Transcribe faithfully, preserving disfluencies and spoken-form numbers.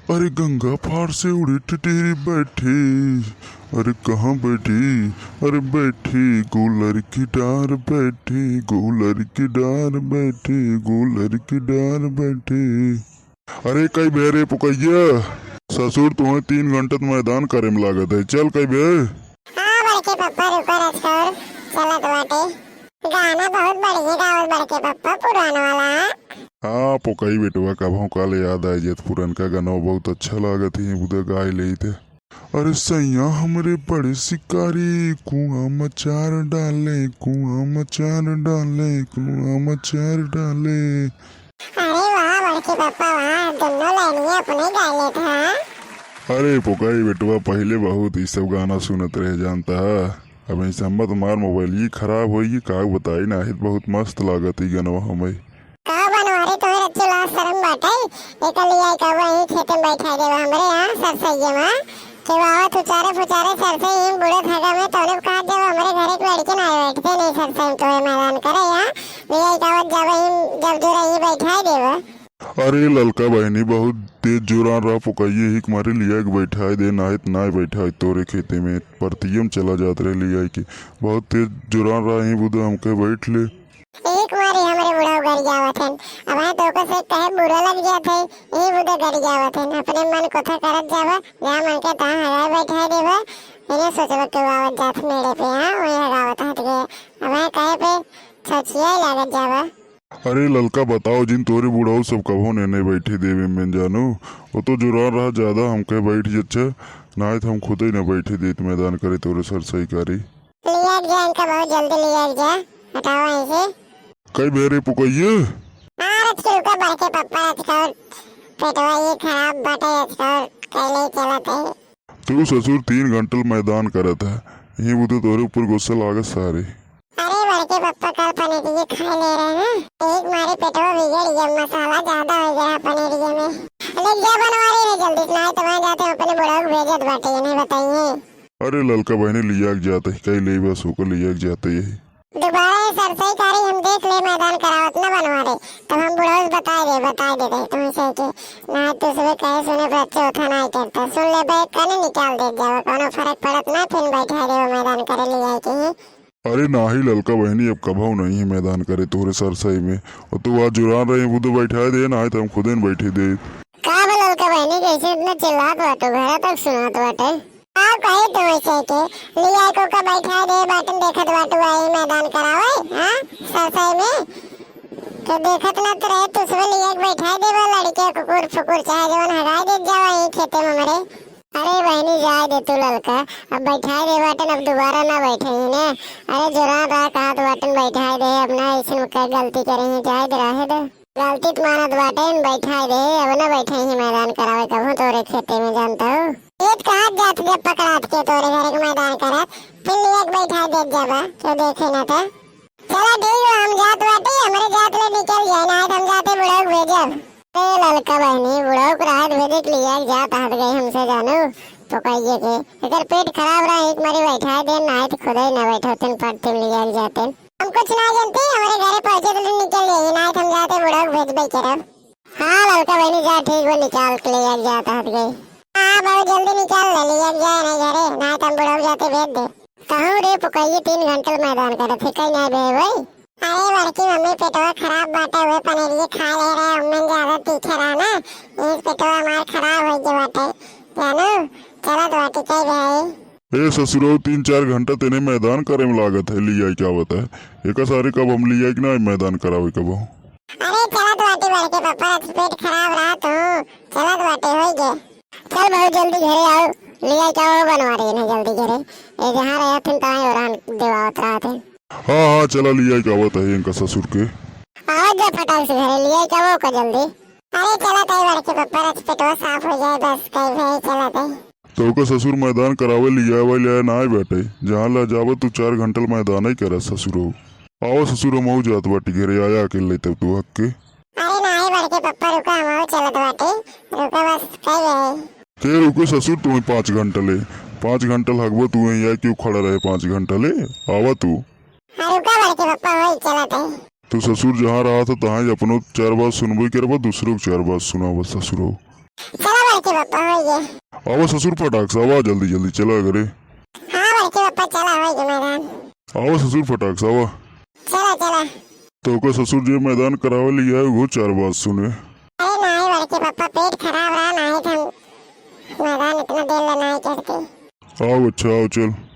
अरे गंगा पार से उड़े टिटरी बैठी, अरे कहाँ बैठी? अरे बैठी गुलर की डार, बैठी गुलर की डार, बैठी गुलर की डार, बैठी। अरे कई भे रे पुकैया, ससुर तुहैं तीन घंटा त मैदान करे में लागत है, चल कई भे। हाँ बड़के पप्पा, रुको रचकौर, चलत बाटे। गाना बहुत बढ़िया गावल बड़के पप्पा, पुरान वाला। हाँ पुकई बेटवा, कबहूँ काल याद आइ जात पुरनका गनवा, बहुत अच्छा लागत ही, बुदा गाइ लेइत। अरे सैया हमरे बड़े शिकारी, कुआँ मचार डाले, कुआँ मचार डाले, कुआँ मचार डाले। अरे वाह बड़के पप्पा वाह, दुन्नो लाइनिया अपने गाइ लेत हा। अरे पुकई बेटवा, पहिले बहुत ई सब गाना सुनत रहे जानता हा। अब ऐसे हम्मत मार मोबाइल ई खराब होई, का बताई, नाहीं त बहुत मस्त लागत ई गनवा हमें। का बनवारी तोहरे अच्छे लाज शरम बाटे? एकर लियाई का वहीं खेते में बैठाई देबा हमरे यहाँ सरसैये में। केहू आवत उचारे फुचारे सरसई ही बूढ़े थका में तौने कहा देबा हमरे घरे के लड़के ना बैठते नहीं सरसई में तोहरे मैदान करे यहाँ। लियाई का आवत जाबा ही जब जोरा ही बैठाई देबा। अरे ललका बहिनी, बहुत तेज जोरान रहा पुकैये ही के मारे लियाई के बैठाई दे, नाहीं त नाहीं बैठाई तोरे खेते में, परतिये में चला जात रहे लियाई के। बहुत तेज जोरान रहा ही बुदा हमके बैठ ले। एक मारे हमरे बुढ़ऊ गरियावत हन। अब हाँ तोहका से कहे बुरा लग जात है, यही बुदा गरियावत हन। अपने मन कोथा करत जाबा, जहाँ मन के तहाँ हगाए बैठाए देबा। इन्हें सोचबा के आवत जात मेरे पे, हाँ, वही हगावत हट गए। अब हाँ कहे पे छछिया लागत जाबा। अरे ललका बताओ जिन तोरे बुढ़ऊ सब कभो ने नहीं बैठे देवे में जानू। वो तो जुरान रहा ज्यादा हमके बैठ जच्छे, नाहीं त हम खुदे न बैठे देत मैदान करे तोरे सरसई करी। लिया के जा इनका, बहुत जल्दी लिया के जा, हटाओ यहीं से। कई बेरे पुकैये? हाँ, रच के रुका, बड़के पप्पा रच का पेटवा ये खराब बाटे, रच का कैले चलत है। तू ससुर तीन घंटल मैदान करत है, यही बुद्धू तोरे ऊपर गुस्सा लागत सारे। अरे बड़के पप्पा कल पनीरिये खाए ले रहे हैं, एक मारे पेटवा बिगड़ गया, मसाला ज्यादा हो गया पनीरिये में। ले जा बनवारी रे जल्दी से, नाहीं तो वहाँ जाते अपने बुढ़ऊ को भेजत बाटे, नहीं बताइए। अरे ललका बहिनी लिया के जात ही, कई ले बस ओकर लिया के जात ही। दोबारा ये सरसई कारी हम देख ले मैदान करावत न बनवारी, तब हम बुढ़ऊ से बताए दे, बताए दे दे तुम से के, नाहीं तो सुबह कहे सुने पर अच्छे उठा नाहीं करता, सुन ले बे कने निकाल दे जावे, कोनो फर्क पड़त ना, फिर बैठा दे मैदान करे लिया के ही। अरे नाहीं ललका बहिनी, अब कभऊ नहीं है मैदान करे तोहरे सरसई में। और तू आज जुरान रही, बुद्धू बैठाए दे, नाहीं तो हम खुदे न बैठे दे। का बा ललका बहिनी, कैसे इतना चिल्लात बाटू, घरा तक सुनात बाटे। का कही तू ऐसे के, लिया को का बैठाए दे, बाटन देखत बाटू आई मैदान करावे, हाँ, सरसई में। तो देखत ना तो रहे, तू सुबह लिया के बैठाए दे, वो लड़के कुकुर फुकुर चाहे जवन हगाए दे जावा यहीं खेते में मरे। अरे बहिनी, जाए दे तू ललका, अब बैठाए दे बाटन, अब दोबारा ना बैठे ही ने। अरे जोरान रहा कहत बाटन बैठाए दे, अब ना ऐसे में का गलती करे ही, जाए दे, रहे दे। गलती त मानत बाटन, बैठाए दे, अब ना बैठे ही मैदान करावे कभू तोरे खेते में, जानता हो। खेत कहत जात जब पकड़ात के तोरे घर के मैदान करत, फिर लिया के बैठाए देत जाबा, क्यों देखे ना तो। चला ठीक बा, हम जात बाटी, हमरे जात ले निकल जाए, नाहीं त हम जाते बुढ़ऊ के भेजब। ए ललका बहिनी, बुढ़ऊ के राहत भेजे के लिया के जात हट गई हमसे जानू, तो कहिए के एकर पेट खराब रहा, एक मारी बैठाए दे, नाहीं त खुदे न बैठौतन पड़ते लिया के जाते। हम कुछ ना जानते, हमरे घरे पहुँचे तो निकल जाइए, नाहीं त हम जाते बुढ़ऊ के भेजबे करब। हाँ ललका बहिनी, जा ठीक बा, निकाल के लिया के जात हट गई। हाँ बहुत जल्दी निकाल ले, लिया के जाए नहीं घरे, नाहीं त हम बुढ़ऊ के जाते भेज दे। कहूँ रे पुकैये तीन घंटल मैदान करत है, कहीं नहीं बे भाई। अरे बड़की मम्मी, पेटवा खराब बाटे, उहे पनीरिये खा ले रहे, उम्मन ज्यादा तीखे रहा ना, इस पेटवा हमार खराब हो गया बाटे, जानू, चलत बाटी कई भाई। ए ससुरो, तीन चार घंटा तेने मैदान करे में लागत है, लियाई के आवत है, एका सारे कब हम लियाई के ना मैदान करावे कब हम। अरे चलत बाटी बड़के पप्पा, पेट खराब रहा तू, चलत बाटी होई गे। चल बहुत जल्दी घरे आओ, लियाई के आओ बनवारी इन्हें जल्दी घरे। ए जहाँ रहत हन तहाँ ओरहन देवावत रहत हन। हाँ, हाँ, चला लियाई के आवत है इनका ससुर के। आओ जा फटाक से घरे, लियाई के आओ का जल्दी। अरे चला ताई बड़के पप्पा रच पेटवा साफ हो जाए बस, कई भाई चला ताई। तो ओकर ससुर मैदान करावे लियावे ले ना आए बाटे, जहाँ ला जावत तू चार घंटल मैदान ही करा ससुरो। आवा ससुर, हम जात बाटी घरे, आया अकेले तब तू हक के। अरे नाही बड़के पप्पा, रुका, हम चलत बाटी, रुका बस, कई भाई। ते रुके ससुर, तुम्हें पाँच घंटा ले, पाँच घंटा लगबो तू यहीं आए, क्यों खड़ा रहे पाँच घंटा ले, आवा तू। हाँ, रुका बड़के पप्पा, वही चलत है। तू ससुर जहाँ रहा था, तहाँ ही अपनो चार बात सुनबो ही करबा, दूसरों के चार बात सुनाबा ससुरो। चला बड़के पप्पा, होइ गए। आवा ससुर फटाक से, आवा जल्दी जल्दी, चला घरे। हाँ बड़के पप्पा, चला, होइ गए मैदान। आवा ससुर फटाक से, आवा। चला, चला। तोहका ससुर जे मैदान करावे लिया है, वो चार बात सुने। अरे नाहीं बड़के पप्पा, पेट खराब रहा, नाहीं तो हम मैदान इतना देर ले नाहीं करते। आओ, अच्छा, आओ, चल।